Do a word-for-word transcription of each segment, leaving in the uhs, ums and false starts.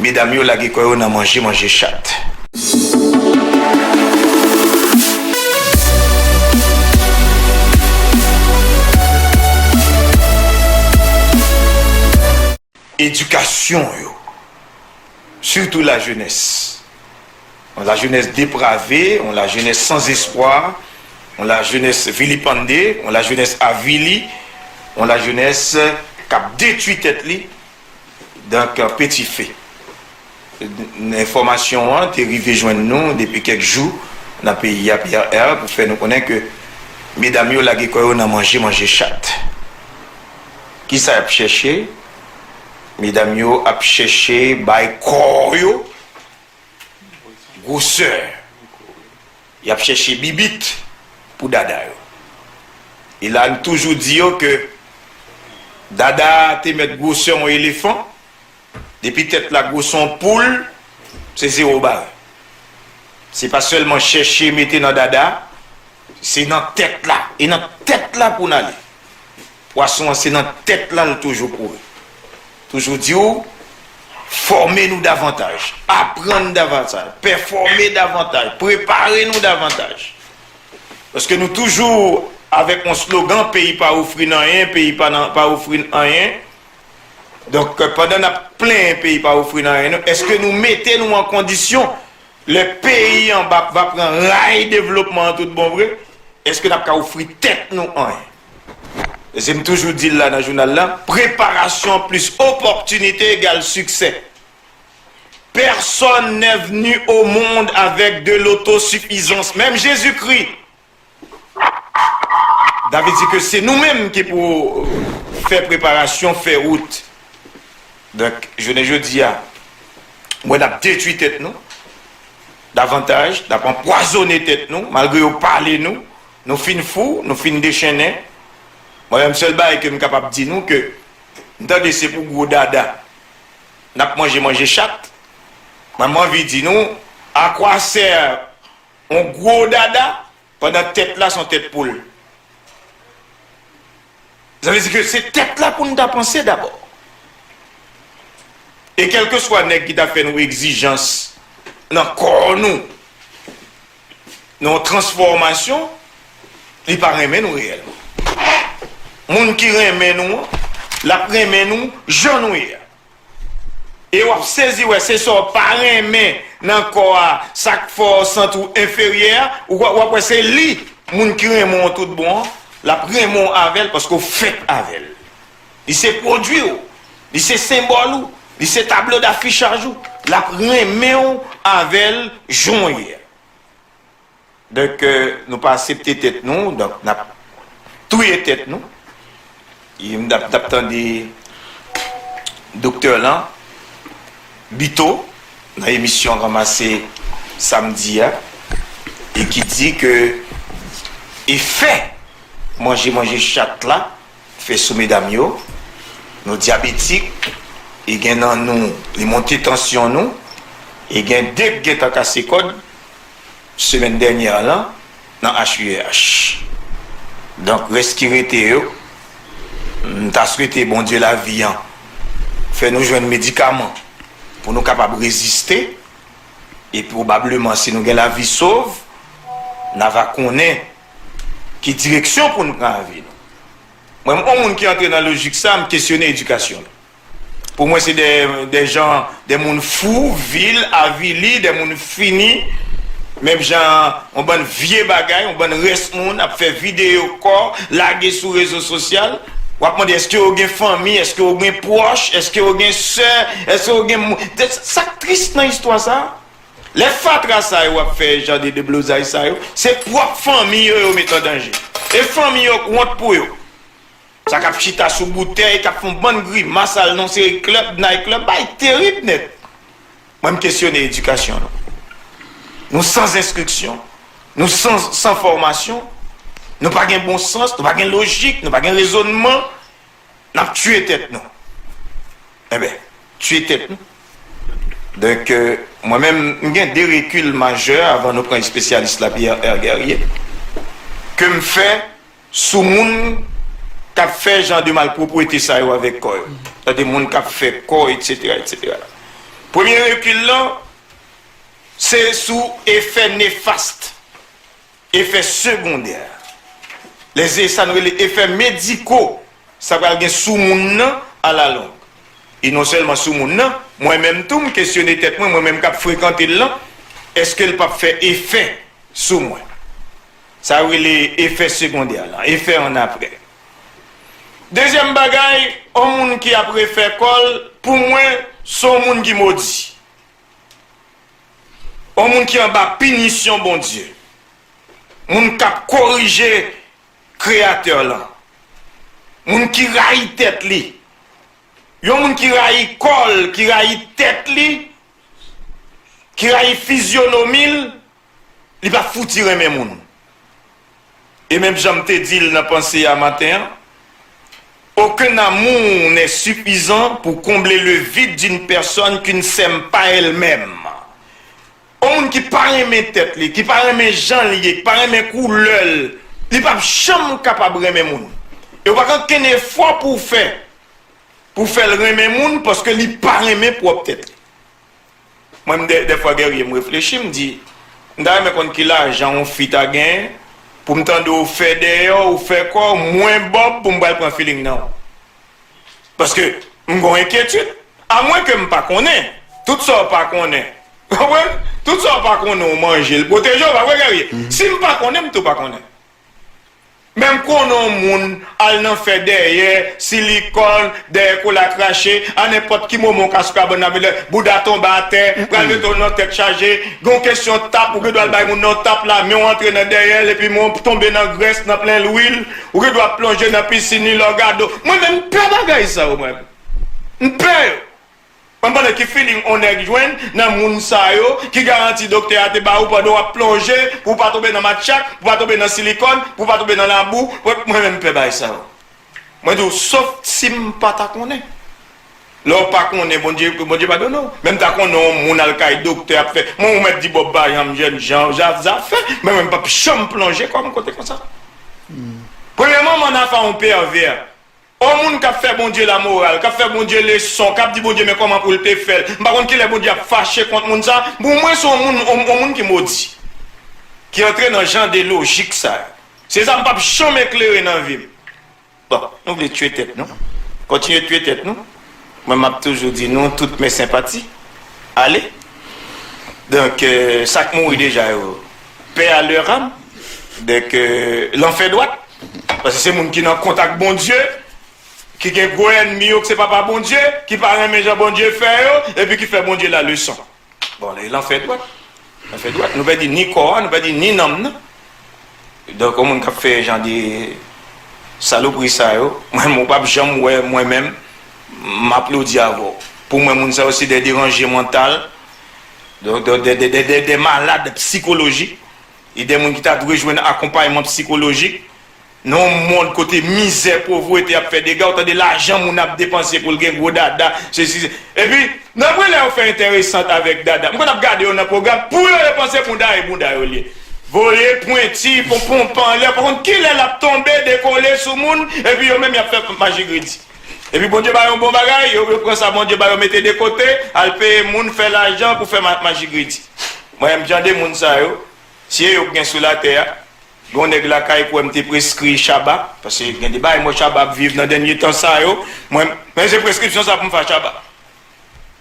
Medam yo lage kò yo nan manje, manje chat. Edikasyon yo, sitou lajenès. Yon lajenès deprave, yon lajenès san espwa, yon lajenès vilipande, yon lajenès avili, yon lajenès k ap detwi tèt li, donk, petit feu. Enfòmasyon an te rive jwenn nou depi kèk jou nan peyi a, P R R, pou fè nou konnen ke medam yo lage kò yo nan manje, manje chat. Kisa y ap chèche? Medam yo ap chèche bay kò yo gwosè. Y ap chèche bibit pou dada yo. E la, n toujou di yo ke dada a te mèt gwosè yon elefan, depi tèt la gwosè yon poul, se zewo bare. Se pa sèlman chèche mete nan dada, se nan tèt la. E nan tèt la pou n ale. Pwason an se nan tèt la l toujou kouri. Toujou di w, fòme nou davantaj, aprann davantaj, pèfòme davantaj, prepare nou davantaj. Paske nou toujou avèk yon slogan, peyi pa ofri n anyen, peyi pa nan, pa ofri n anyen. Donk, pandan n ap plenyen peyi pa ofri n anyen, nou, èske nou mete nou an kondisyon, lè peyi an va, va pran ray devlopman an tout bon vre, èske n ap ka ofri tèt nou anyen? E se m toujou di l la nan jounal la, préparation plus opportunité égale succès. Personne n'est venu au monde avec de l'autosufisance. Menm Jezikri, David di ke se nou menm ki pou fè preparasyon, fè wout. Donk, jounen jodi a, mwen n ap detwi tèt nou davantaj, n ap anpwazonnen tèt nou, malgre yo pale nou, nou fin fou, nou fin dechennen. Mwen menm, sèl bagay ke m kapab di nou ke m tande se pou gwo dada n ap manje, manje chat. Mwen, m anvi di nou, à quoi sert yon gwo dada pandan tèt la se yon tèt poul? Sa vle di ke se tèt la pou n ta panse dabò. E kèlkeswa nèg ki ta fè nou egzijans nan kò nou, nan yon transfòmasyon, li pa renmen nou reyèlman. Moun ki renmen nou an, l ap renmen nou jan nou ye a. E w ap sezi wè se sa w pa renmen nan kò a, sa k fè w santi w enferyè a, ou w ap wè se li, moun ki renmen w tout bon an, l ap renmen w avè l paske w fèt avè l. Li se pwodui w, li se senbòl ou, li se tablo dafichaj ou, l ap renmen w avè l jan w ye a. Donk, euh, nou pa aksepte tèt nou, donk n ap touye tèt nou. E m t ap, t ap tande doktè lan, Bito, nan emisyon Ranmase samdi a, e ki di ke efè manje, manje chat la, fè sou medam yo, nou dyabetik, e gen nan nou, li monte tansyon nou, e gen de k gentan kase kòd, semèn dènyè lan, nan H U E H. Donk, rès ki rete yo, m ta swete Bondye lavi an fè nou jwenn medikaman pou nou kapab reziste, e pwobableman, si nou gen lavi sov, n a va konnen ki direksyon pou n pran avi nou. Mwen, yon moun ki antre nan lojik sa, m kesyone edikasyon l. Pou mwen, se de, de jan, de moun fou, vil, avili, de moun fini. Menm jan, yon bann vye bagay, yon bann rès moun ap fè videyo kò, lage sou rezo sosyal. W ap mande, èske yo gen fanmi, èske yo gen pwòch, èske yo gen sè, èske yo gen moun. De, sa k tris nan istwa sa a, lè fatra sa yo ap fè jan de deblozay sa yo, se pwòp fanmi yo yo met an danje. E fanmi yo wont pou yo. Sa k ap chita sou boutèy, k ap fè yon bann grimas, al nan seri club, night club, bagay terib nèt. Mwen, m kesyone edikasyon nou. Nou san enstriksyon, nou san, san fòmasyon, nou pa gen bon sans, nou pa gen lojik, nou pa gen rezònman, n ap tiye tèt nou. Enben, tiye tèt nou. Donk, euh, mwen menm, m gen de rekil majè avan nou pran espesyalis la, Pierre R. Guerrier, ke m fè sou moun k ap fè jan de malpwoprete sa yo avèk kò yo. Tande moun k ap fè kò, etsetera, etsetera. Premye rekil lan, se sou efè nefast, efè segondè. Lè sa nou rele efè mediko, sa pral gen sou moun nan alalong. E non sèlman sou moun nan, mwen menm tou, m kesyone tèt mwen, mwen menm k ap frekante l lan, èske l p ap fè efè sou mwen? Sa yo rele efè segondè lan, efè annaprè. Dezyèm bagay, yon moun ki ap refè kò l, pou mwen, se yon moun ki modi. Yon moun ki anba pinisyon Bondye. Moun k ap korije Kreyatè lan. Moun ki rayi tèt li. Yon moun ki rayi kò l, ki rayi tèt li, ki rayi fizyonomi l, li p ap fouti renmen moun. E menm jan m te di l nan panse a maten an, aucun amour n'est suffisant pour combler le vide d'une personne qui ne s'aime pas elle-même. Yon moun ki pa renmen tèt li, ki pa renmen jan l ye, ki pa renmen koulè l, li p ap janm kapab renmen moun. E w pa ka ankenn efò pou w fè, pou w fè l renmen moun, paske li pa renmen pwòp tèt li. Mwen, m dè, dèfwa, Guerrier, m reflechi, m di, m ta renmen konn ki lajan yon fi ta genyen pou m tande w fè dèyè w, fè kò w, mwen Bob, pou m pral pran feeling nan w. Paske m gen yon enkyetid. Amwenke m pa konnen, tout sa w pa konnen, w konprann? Tout sa w pa konnen, w manje l, pwoteje w, pa vre, Guerrier? Si m pa konnen, m tou pa konnen. Men m konnen yon moun al nan fè dèyè, silikòn, dèyè kola krache, a nenpòt ki moman w ka sou kabann nan, men lè bouda tonbe atè, pral mete w nan tèt chaje, gen yon kesyon tap, ou gen dwa al bay moun nan yon tap la, men w antre nan dèyè l, epi men w tonbe nan grès, nan plen lwil, ou gen dwa ap plonje nan pisin li, lè w gade w. Mwen menm, m pè bagay sa yo, mwen. M pè yo. Mwen m konnen ki feeling on nèg jwenn nan moun sa yo, ki garanti doktè a te ba ou pandan w ap plonje, pou w pa tonbe nan matchak, pou w pa tonbe nan silikòn, pou w pa tonbe nan labou. Mwen, mwen menm m pè bagay sa yo. Mwen di w, sof si m pa ta konnen. Lè w pa konnen, Bondye, Bondye padone w. Men m ta konnen yon moun al kay doktè ap fè. Mwen, ou mèt di Bob pa janm jèn jan, ja, zafè. Men mwen, m p ap janm plonje kò m kote konsa. Premyèman, Manafa yon pèvè. On moun k ap fè Bondye lamoral, k ap fè Bondye leson, k ap di Bondye men kòman pou l te fè l. M pa konn kilè Bondye ap fache kont moun sa. Pou mwen, se on moun, on, on moun ki modi. Ki antre nan jan de lojik sa yo. Se sa m p ap janm eklere nan vi m. Bon, nou vle tiye tèt nou. Kontinye tiye tèt nou. Mwen, m ap toujou di nou, toutes mes sympathies. Ale. Donk, euh, sa k mouri deja yo, paix à leur âme. Donk, euh, lanfè dwat. Paske se moun ki nan kont ak Bondye, ki gen gwo ènmi yo, ki se papa Bondye, ki pa renmen jan Bondye fè yo, epi ki fè Bondye la leson. Bon, lè lanfè dwat. Lanfè dwat. Nou pèdi ni kò a, nou pèdi ni nanm nan. Donk, yon moun k ap fè jan de salopri sa yo, mwen, mwen p ap janm wè, mwen menm, m aplodi avè w. Pou mwen, moun sa yo se de deranje mantal, de, de, de malad psikolojik, e de moun ki ta dwe jwenn akonpayman psikolojik. Nan yon mond kote mizè, povrete ap fè dega, ou tande lajan moun ap depanse pou l gen gwo dada, sesi, se, epi, nan vre lè yo fè enteresant avèk dada, m konn ap gade yo nan pwogram, pou yo yo panse bounda e bounda yo l ye. Voye pwenti, ponponpan anlè, pa konn kilè l ap tonbe, dekole sou moun, epi yo menm y ap fè maji gredi. Epi Bondye ba yo yon bon bagay, yo, yo pran sa Bondye ba yo mete de kote, al peye moun, fè lajan pou fè ma-, maji gredi. Mwen, m jan de moun sa yo, si e yo k gen sou latè a, gen yon nèg lakay k wè m te preskri Shabba, paske gen de bagay mwen Shabba ap viv nan dènye tan sa yo, mwen, men se preskripsyon sa pou m fè a Shabba.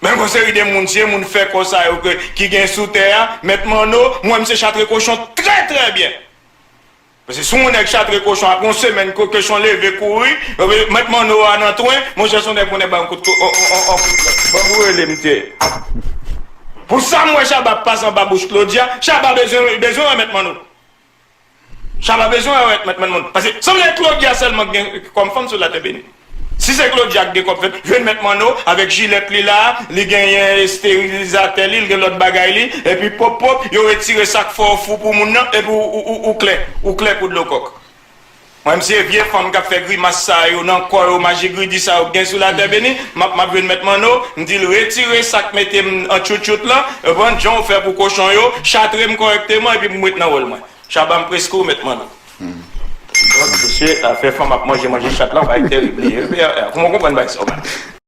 Men gon seri de moun, si e moun fè kò sa yo ke, ki gen sou tè a, Mèt Manno, mwen m se chatre kochon trè, trè byen. Paske si yon nèg chatre kochon, apre yon semèn, ko-, kochon leve kouri, Mèt Manno a nan twen, monchè, se yon nèg konnen ba yon kout ko-, on, on, on, on kout lòt. Bon, pou rele m te. Pou sa m wè Shabba ap pase anba bouch Claudia, Shabba bezwen, bezwen wè Mèt Manno. Shabba bezwen wè Mèt Manno. Paske sanble Claudia sèlman ki gen kòm fanm sou latè beni. Si se Claudia ki gen kòb fèt, jwenn Mèt Manno avèk jilèt li la, li genyen esterilizatè li, li gen lòt bagay li, epi pop pop, yo retire sa k fè w fou pou moun nan, epi ou, ou, ou, ou klè, ou klè kou dlo kòk. Mwen, m se vye fanm k ap fè grimas sa yo nan kò yo, maji gridi sa yo k gen sou latè beni, m ap, m ap jwenn Mèt Manno, m di l retire sa k mete m an tchoutchout lan, konprann, jan w fè pou kochon yo, chatre m kòrèkteman, epi m ret nan wòl mwen. Shabba, m preske w, Mèt Manno. Donk, mesye, afè fanm ap manje, manje chat la, yon bagay terib li ye. Kòman w konprann bagay sa yo?